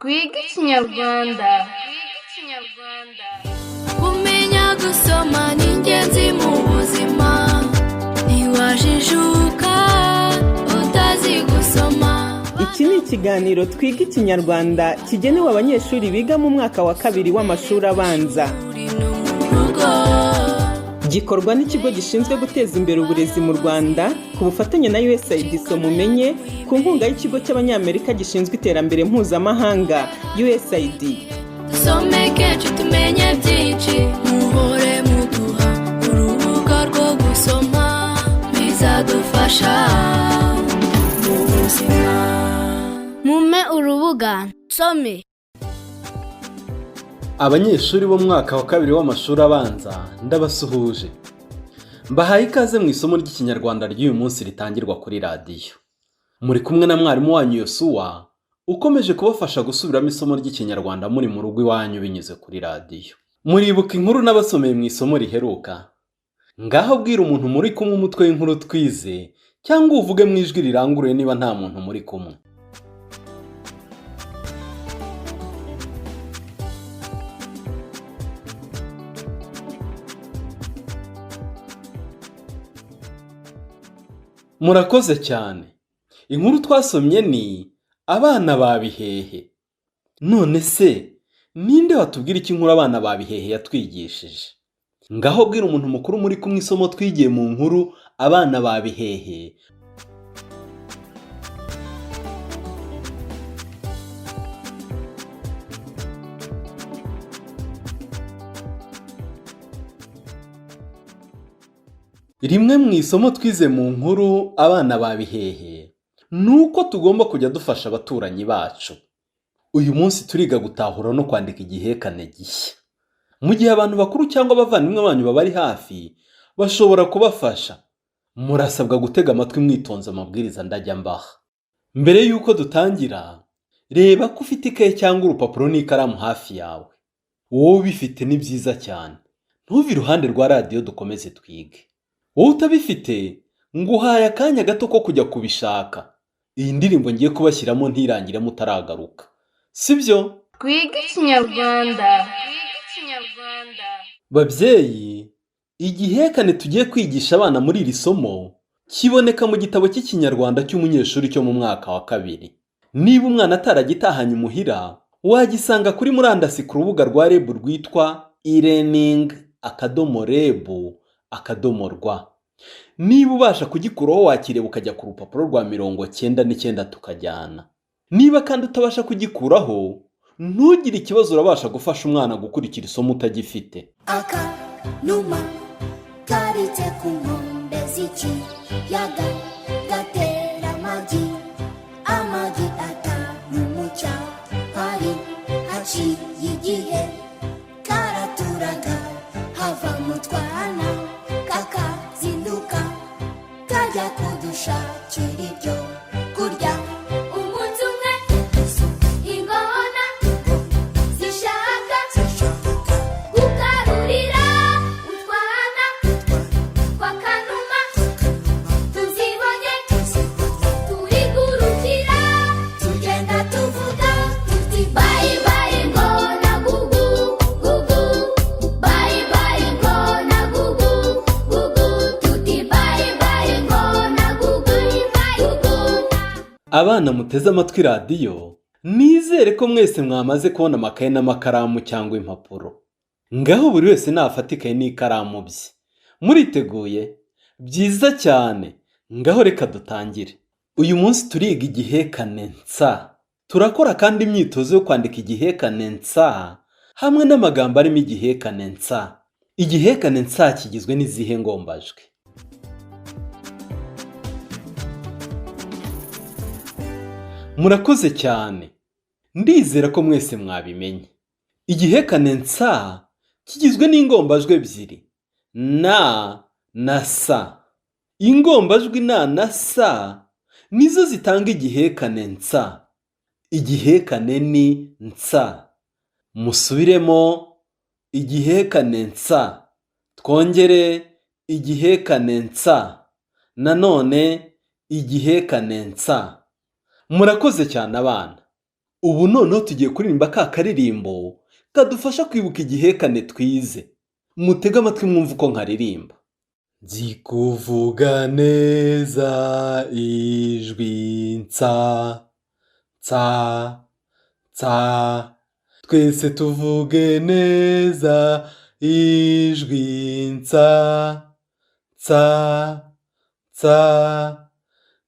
Twige Ikinyarwanda. Kumenya gusoma ni ingenzi mu buzima. Ntiwajijuka utazi gusoma. Iki ni ikiganiro Twiga Ikinyarwanda kigenewe abanyeshuri biga mu mwaka wa kabiri w'amashuri abanza. Uri no mu rugo. Gikorwa n'ikigo gishinzwe guteza imbere uburezi mu Rwanda ku bufatanye na USAID Mumenye, ku nkunga y'ikigo cy'Abanyamerika gishinzwe iterambere mpuzamahanga, USAID. Dusome kenshi tumenye byinshi. Muhore muduha urubuga rwo gusoma, bizadufasha mu buzima. Mumpe urubuga nsome. Abanyeshuri bo mu mwaka wa kabiri w'amashuri abanza, ndabasuhuje, mbahaye ikaze mu isomo ry'Ikinyarwanda ry'uyu munsi ritangirwa kuri radiyo. Muri kumwe na mwarimu wanyu Yosuwa, ukomeje kubafasha gusubiramo isomo ry'Ikinyarwanda muri mu rugo iwanyu binyuze kuri radiyo. Muribuka inkuru n'abasomeye mu isomo riheruka? Ngaho bwira umuntu muri kumwe umutwe w'inkuru twize, cyangwa uvuge mu ijwi riranguruye niba nta muntu muri kumwe. Murakoze cyane. Inkuru twasomye ni "Abana ba Bihehe". None se ninde watubwira icyo inkuru "Abana ba Bihehe" yatwigishije? Ngaho bwira umuntu mukuru muri kumwe isomo twigiye mu nkuru "Abana ba Bihehe". Rimwe mu isomo twize mu nkuru "Abana ba Bihehe" ni uko tugomba kujya dufasha abaturanyi bacu. Uyu munsi turiga gutahura no kwandika igihekane gishya. Mu gihe abantu bakuru cyangwa abavandimwe banyu babari hafi, bashobora kubafasha. Murasabwa gutega amatwi mwitonze amabwiriza ndajya mbaha. Mbere y'uko dutangira, reba ko ufite ikaye cyangwa urupapuro n'ikaramu hafi yawe. Wowe ubifite ni byiza cyane, ntuve iruhande rwa radiyo, dukomeze twige. Wowe utabifite, nguhaye akanya gato ko kujya kubishaka, iyi ndirimbo ngiye kubashyiramo ntirangire mutaragaruka, sibyo? Twige Ikinyarwanda. Babyeyi, igihekane tugiye kwigisha abana muri iri somo kiboneka mu gitabo cy'Ikinyarwanda cy'umunyeshuri cyo mu mwaka wa kabiri. Niba umwana ataragitahanye imuhira, wagisanga kuri murandasi ku rubuga rwa REB rwitwa elearning.reb.rw. Niba ubasha kugikuraho, wakireba ukajya ku rupapuro rwa 99 tukajyana. Niba kandi utabasha kugikuraho, ntugire ikibazo, urabasha gufasha umwana gukurikira isomo utagifite. Akanuma karitse ku nkombe z'ikiyaga gatera amagi, amagi 5 mu cyahari. Haciye igihe karaturaga, hava mu twana, kakazinduka kajya kudushakira ibyo kurya. Umunsi umwe ingona zishaka gukarurira utwana twa kanuma, tuzibonye turigurukira, tugenda tuvuga tuti: "Bye bye ngona, gugu gugu, bye bye ngona, gugu gugu." Tuti: "Bye bye ngona, gugu gugu." Abana muteze amatwi radiyo, nizere ko mwese mwamaze kubona amakaye n'amakaramu cyangwa impapuro. Ngaho buri wese nafata ikaye n'ikaramu bye. Muriteguye? Byiza cyane. Ngaho reka dutangire. Uyu munsi turiga igihekane nsa. Turakora kandi imyitozo yo kwandika igihekane nsa hamwe n'amagambo arimo igihekane nsa. Igihekane nsa kigizwe n'izihe ngombajwi? Murakoze cyane, ndizera ko mwese mwabimenye. Igihekane nsa kigizwe n'ingombajwi ebyiri, na na sa. Ingombajwi na na sa nizo zitanga igihekane nsa. Igihekane ni nsa. Musubiremo: igihekane nsa. Twongere: igihekane nsa. Nanone igihekane nsa. Murakoze cyane abana. Ubu noneho tugiye kuririmba ka karirimbo kadufasha kwibuka igihekane twize. Mutege amatwi mwumve uko nkaririmba. Nzi kuvuga neza ijwi nsa nsa nsa, twese tuvuge neza ijwi nsa nsa nsa,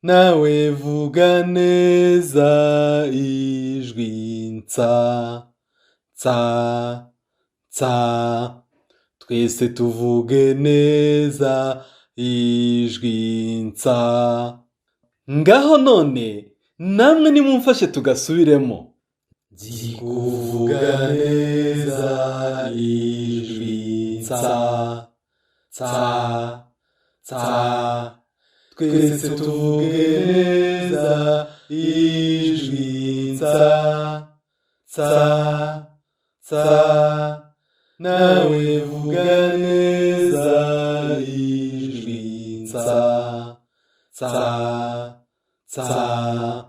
nawe vuga neza ijwi nsa nsa nsa, twese tuvuge neza ijwi nsa. Ngaho none namwe nimumfashe tugasubiremo. Nzi kuvuga neza ijwi nsa nsa nsa, twese tuvuge neza ijwi nsa nsa nsa, nawe vuga neza ijwi nsa nsa nsa,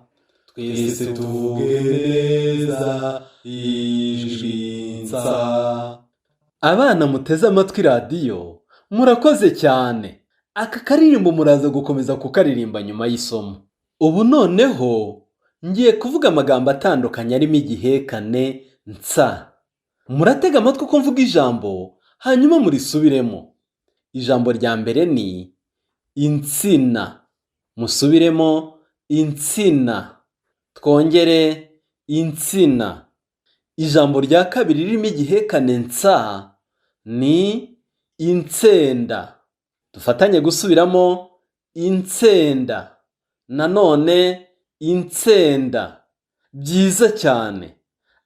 twese tuvuge neza ijwi nsa. Abana muteze amatwi radiyo, murakoze cyane. Aka karirimbo muraza gukomeza kukaririmba nyuma y'isomo. Ubu noneho ngiye kuvuga amagambo atandukanye arimo igihekane nsa. Muratega amatwi uko mvuga ijambo, hanyuma murisubiremo. Ijambo rya mbere ni insina. Musubiremo insina. Twongere insina. Ijambo rya kabiri ririmo igihekane nsa ni insenda. Dufatanye gusubiramo insenda. Nanone insenda. Byiza cyane.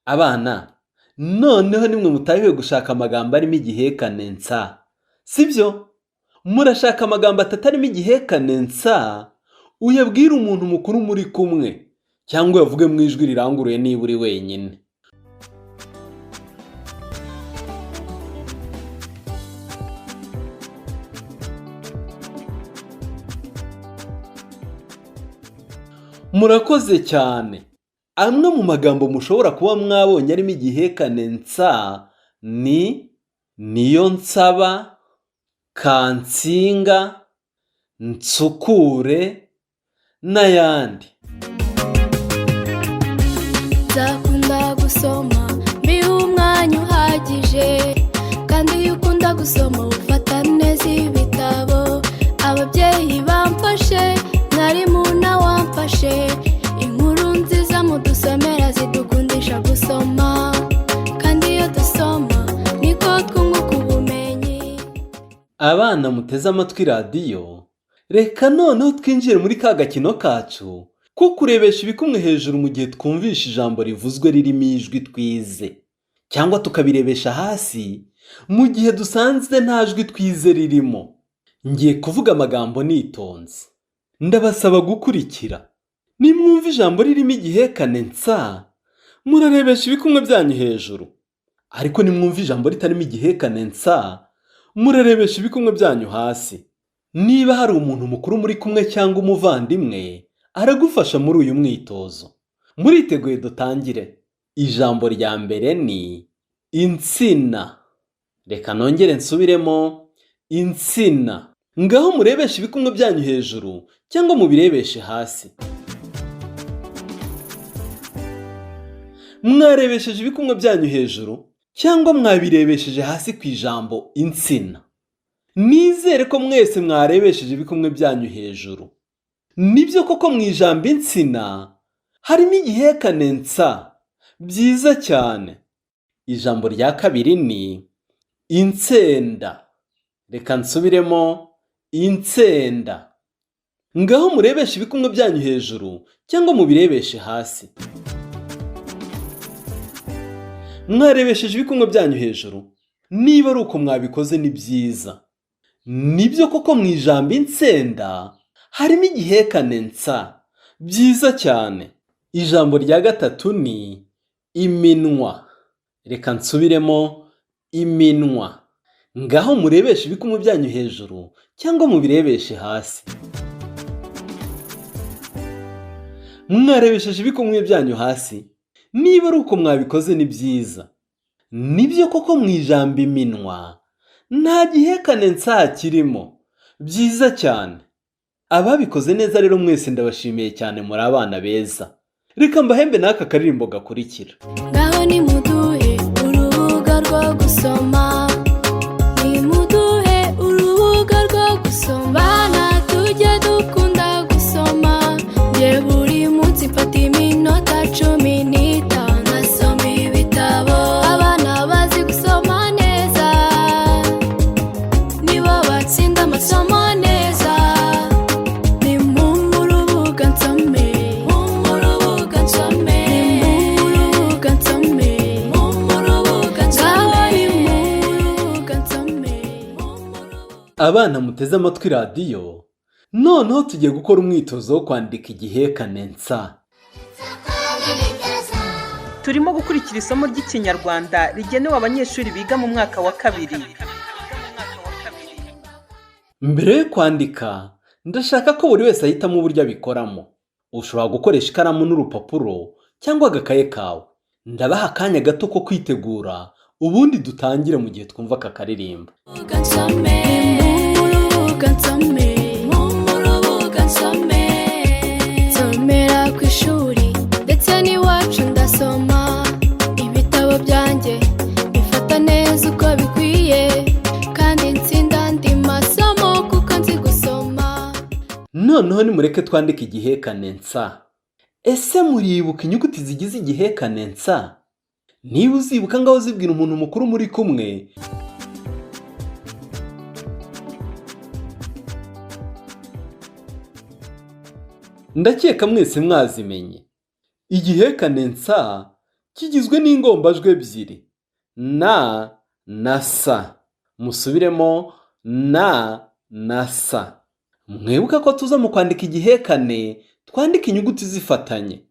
Abana, noneho nimwe mutahiwe gushaka amagambo arimo igihekane nsa. Sibyo? Murashaka amagambo atatu arimo igihekane nsa, uyabwire umuntu mukuru muri kumwe, cyangwa uyavuge mu ijwi riranguruye niba uri wenyine. Murakoze cyane. Amwe mu magambo mushobora kuba mwabonye arimo igihekane nsa ni niyo nsaba, kansinga, nsukure n'ayandi. Nzakunda gusoma mbihe umwanya uhagije, kandi iyo ukunda gusoma ufata neza ibitabo. Ababyeyi bamfashe, mwarimu nawe wamfashe, inkuru nziza mudusomera zidukundisha gusoma, kandi iyo dusoma niko twunguka ubumenyi. Abana muteze amatwi radiyo, reka noneho twinjire muri ka gakino kacu ko kurebesha ibikumwe hejuru mu gihe twumvishe ijambo rivuzwe ririmo ijwi twize, cyangwa tukabirebesha hasi mu gihe dusanze nta jwi twize ririmo. Ngiye kuvuga amagambo nitonze, ndabasaba gukurikira. Nimwumva ijambo ririmo igihekane nsa, murarebesha ibikumwe byanyu hejuru. Ariko nimwumva ijambo ritarimo igihekane nsa, murarebesha ibikumwe byanyu hasi. Niba hari umuntu mukuru muri kumwe cyangwa umuvandimwe, aragufasha muri uyu mwitozo. Muriteguye dutangire. Ijambo rya mbere ni insina. Reka nongere nsubiremo insina. Ngaho murebeshe ibikumwe byanyu hejuru cyangwa mubirebeshe hasi. Mwarebesheje ibikumwe byanyu hejuru cyangwa mwabirebesheje hasi ku ijambo insina. Nizere ko mwese mwarebesheje ibikumwe byanyu hejuru. Nibyo koko mu ijambo insina harimo igihekane nsa. Byiza cyane. Ijambo rya kabiri ni insenda. Reka nsubiremo insenda. Ngaho murebeshe ibikumwe byanyu hejuru cyangwa mubirebeshe hasi. Mwarebesheje ibikumwe byanyu hejuru? Niba ari uko mwabikoze ni byiza. Nibyo koko mu ijambo insenda harimo igihekane nsa. Byiza cyane. Ijambo rya gatatu ni iminwa. Reka nsubiremo iminwa. Ngaho murebeshe ibikumwe byanyu hejuru cyangwa mubirebeshe hasi. Mwarebesheje ibikumwe byanyu hasi? Niba ari uko mwabikoze ni byiza. Nibyo koko mu ijambo iminwa nta gihekane nsa kirimo. Byiza cyane. Ababikoze neza rero mwese ndabashimiye cyane, muri abana beza. Reka mbahembe n'aka karirimbo gakurikira. Ngaho nimuduhe urubuga rwo gusoma, nimuduhe urubuga rwo gusoma. Bana tujye dukunda gusoma, njye buri munsi mfata iminota 15 nkasoma ibitabo. Abana bazi gusoma neza nibo batsinda amasomo neza. Ni mu rubuga nsome, mu rubuga nsome, ni mu rubuga nsome, mu rubuga nsome, ni mu rubuga nsome. Abana muteze amatwi radiyo, noneho tugiye gukora umwitozo wo kwandika igihekane nsa. Turimo gukurikira isomo ry'Ikinyarwanda rigenewe abanyeshuri biga mu mwaka wa kabiri. Mbere yo kwandika, ndashaka ko buri wese ahitamo uburyo abikoramo. Ushobora gukoresha ikaramu n'urupapuro cyangwa agakaye kawe. Ndabaha akanya gato ko kwitegura, ubundi dutangire mu gihe twumva aka karirimbo. Rubuga nsome, mu rubuga nsome, mu rubuga nsome. Nsomera ku ishuri ndetse n'iwacu ndasoma. Ibitabo byanjye bifata neza uko bikwiye, kandi nsinda andi masomo kuko nzi gusoma. Noneho nimureke twandike igihekane nsa. Ese muribuka inyuguti zigize igihekane nsa? Niba uzibuka, ngaho zibwira umuntu mukuru muri kumwe. Ndakeka mwese mwazimenye. Igihekane nsa kigizwe n'ingombajwi ebyiri, na na sa. Musubiremo: na na sa. Mwibuka ko tuza mu kwandika igihekane twandika inyuguti zifatanye.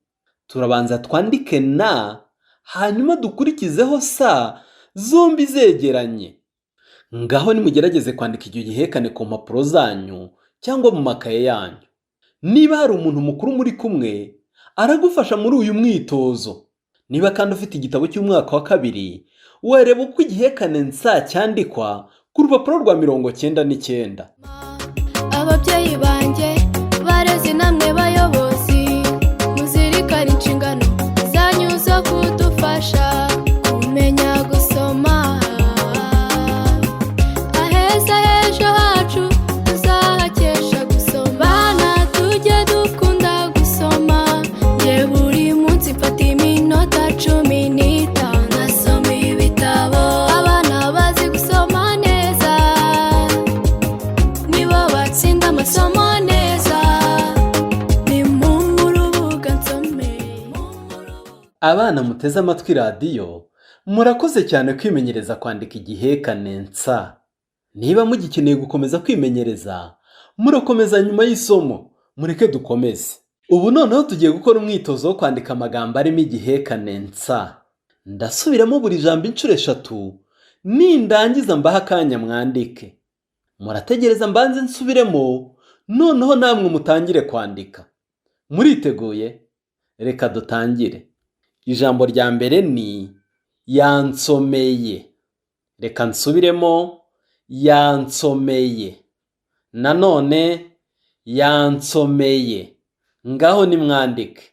Turabanza twandike na, hanyuma dukurikizeho sa, zombi zegeranye. Ngaho nimugerageze kwandika icyo gihekane ku mpapuro zanyu cyangwa mu makaye yanyu. Niba hari umuntu mukuru muri kumwe, aragufasha muri uyu mwitozo. Niba kandi ufite igitabo cy'umwaka wa kabiri, wareba uko igihekane nsa cyandikwa ku rupapuro rwa 99. Ababyeyi banjye, barezi namwe bayobozi, muzirikane inshingano zanyu zo kudufasha kumenya gusoma. Aheza h'ejo hacu tuzahakesha gusoma. Bana tujye dukunda gusoma, njye buri munsi mfata iminota 15 nkasoma ibitabo. Abana bazi gusoma neza nibo batsinda amasomo neza. Ni mu rubuga nsome. Abana muteze amatwi radiyo, murakoze cyane kwimenyereza kwandika igihekane nsa. Niba mugikeneye gukomeza kwimenyereza, murakomeza nyuma y'isomo. Mureke dukomeze. Ubu noneho tugiye gukora umwitozo wo kwandika amagambo arimo igihekane nsa. Ndasubiramo buri jambo inshuro eshatu, nindangiza mbahe akanya mwandike. Murategereza mbanze nsubiremo, noneho namwe mutangire kwandika. Muriteguye? Reka dutangire. Ijambo rya mbere ni yansomeye. Reka nsubiremo: yansomeye. Nanone yansomeye. Ngaho nimwandike.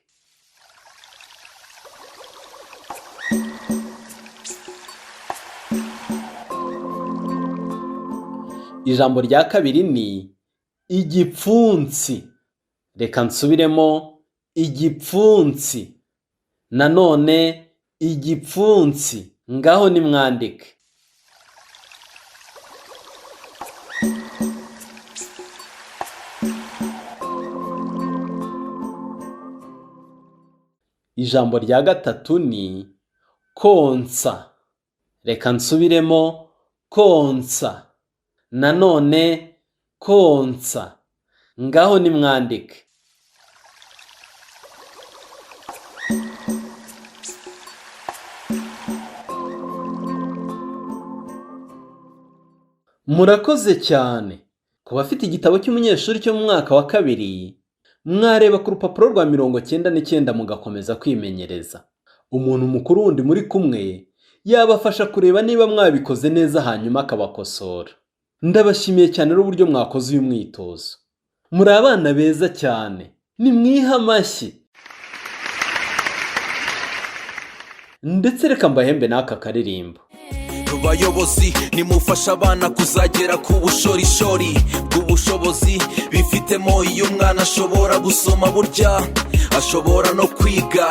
Ijambo rya kabiri ni igipfunsi. Reka nsubiremo: igipfunsi. Nanone igipfunsi. Ngaho nimwandike. Ijambo rya gatatu ni konsa. Reka nsubiremo: konsa. Nanone konsa. Ngaho nimwandike. Murakoze cyane. Ku bafite igitabo cy'umunyeshuri cyo mu mwaka wa kabiri, mwareba ku rupapuro rwa 99 mugakomeza kwimenyereza. Umuntu mukuru wundi muri kumwe yabafasha kureba niba mwabikoze neza, hanyuma akabakosora. Ndabashimiye cyane rero uburyo mwakoze uyu mwitozo. Muri abana beza cyane, nimwihe amashyi. Ndetse reka mbahembe n'aka karirimbo. Bayobozi, nimufasha abana kuzagera ku bushorishori bw'ubushobozi bifitemo. Iyo umwana ashobora gusoma, burya ashobora no kwiga,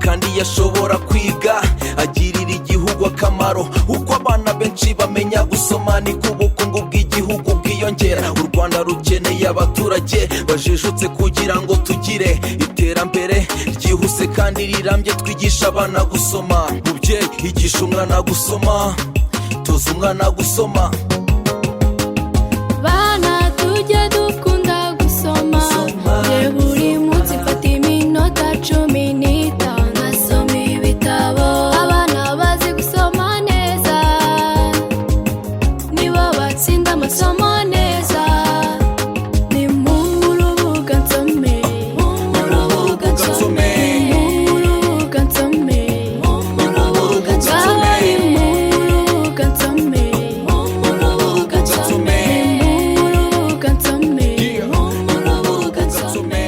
kandi iyo ashobora kwiga agirira igihugu akamaro. Uko abana benshi bamenya gusoma, niko ubukungu bw'igihugu bwiyongera. U Rwanda rukeneye abaturage bajijutse kugira ngo tugire iterambere ryihuse kandi rirambye. Twigisha abana gusoma. Mubyeyi, igisha umwana gusoma, toza umwana gusoma. Bana, tujye dukunda gusoma. Njye buri munsi mfata iminota 15 nkasoma ibitabo. Abana bazi gusoma neza nibo batsinda amasomo neza. Ni mu rubuga nsome, mu rubuga nsome, mu rubuga nsome, mu rubuga nsome, mu rubuga nsome, mu rubuga nsome, mu rubuga nsome, mu rubuga nsome.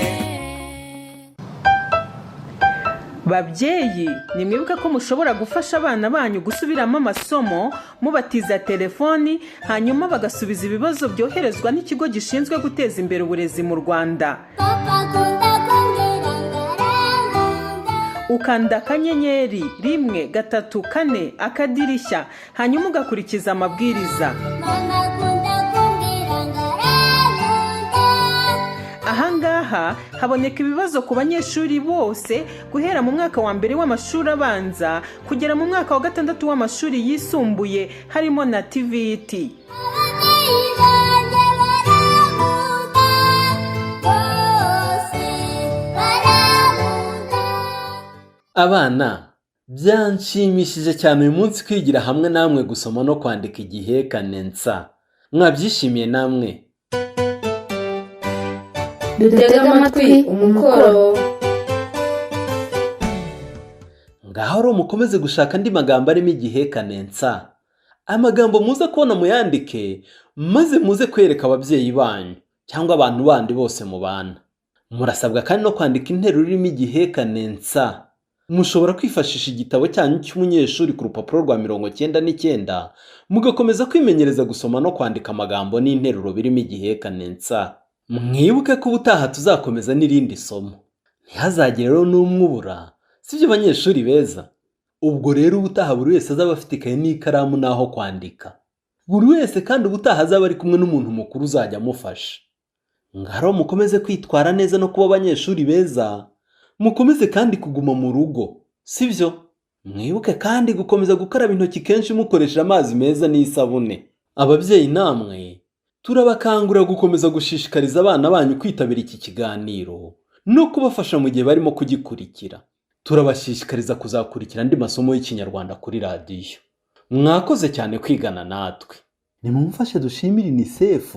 Babyeyi, nimwibuke ko mushobora gufasha abana banyu gusubiramo amasomo mubatiza telefoni, hanyuma bagasubiza ibibazo byoherezwa n'ikigo gishinzwe guteza imbere uburezi mu Rwanda. Papa akunda kumbwira ngo arankunda. Ukanda *134#, hanyuma ugakurikiza amabwiriza. Mama akunda kumbwira ngo arankunda. Ahangaha haboneka ibibazo ku banyeshuri bose guhera mu mwaka wa mbere w'amashuri abanza kugera mu mwaka wa gatandatu w'amashuri yisumbuye, harimo na TVET. Ababyeyi banjye barankunda, bose barankunda. Abana, byanshimishije cyane uyu munsi kwigira hamwe namwe gusoma no kwandika igihekane nsa. Mwabyishimiye namwe? Dutege amatwi umukoro. Ngaho rero mukomeze gushaka andi magambo arimo igihekane nsa. Amagambo muze kubona muyandike, maze muze kwereka ababyeyi banyu cyangwa abantu bandi bose mubana. Murasabwa kandi no kwandika interuro irimo igihekane nsa. Mushobora kwifashisha igitabo cyanyu cy'umunyeshuri ku rupapuro rwa 99, mugakomeza kwimenyereza gusoma no kwandika amagambo n'interuro birimo igihekane nsa. Mwibuke ko ubutaha tuzakomeza n'irindi somo. Ntihazagire rero n'umwe ubura, sibyo banyeshuri beza? Ubwo rero ubutaha buri wese azaba afite ikaye n'ikaramu n'aho kwandika. Buri wese kandi ubutaha azaba ari kumwe n'umuntu mukuru uzajya amufasha. Ngaho mukomeze kwitwara neza no kuba abanyeshuri beza, mukomeze kandi kuguma mu rugo, sibyo? Mwibuke kandi gukomeza gukaraba intoki kenshi mukoresheje amazi meza n'isabune. Ababyeyi namwe turabakangurira gukomeza gushishikariza abana banyu kwitabira iki kiganiro no kubafasha mu gihe barimo kugikurikira. Turabashishikariza kuzakurikira andi masomo y'Ikinyarwanda kuri radiyo. Mwakoze cyane kwigana natwe. Nimumfashe dushimire UNICEF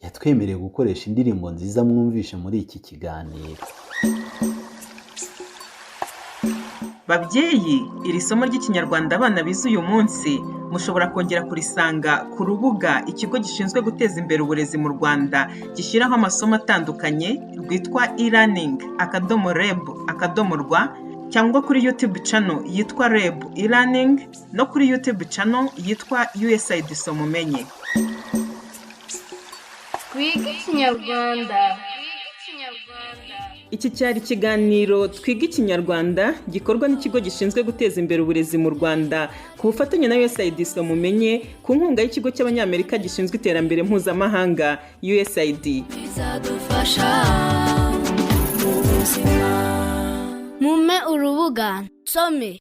yatwemereye gukoresha indirimbo nziza mwumvishe muri iki kiganiro. Babyeyi, iri somo ry'Ikinyarwanda abana bize uyu munsi mushobora kongera kurisanga ku rubuga ikigo gishinzwe guteza imbere uburezi mu Rwanda gishyiraho amasomo atandukanye rwitwa e-learning.reb.rwa, cyangwa kuri YouTube channel yitwa REB e-learning, no kuri YouTube channel yitwa USAID Somumenye. Twige Ikinyarwanda. Iki cyari ikiganiro Twiga Ikinyarwanda gikorwa n'ikigo gishinzwe guteza imbere uburezi mu Rwanda ku bufatanye na USAID Mumenye, ku nkunga y'ikigo cy'Abanyamerika gishinzwe iterambere mpuzamahanga USAID. Bizadufasha mu buzima. Mumpe urubuga nsome.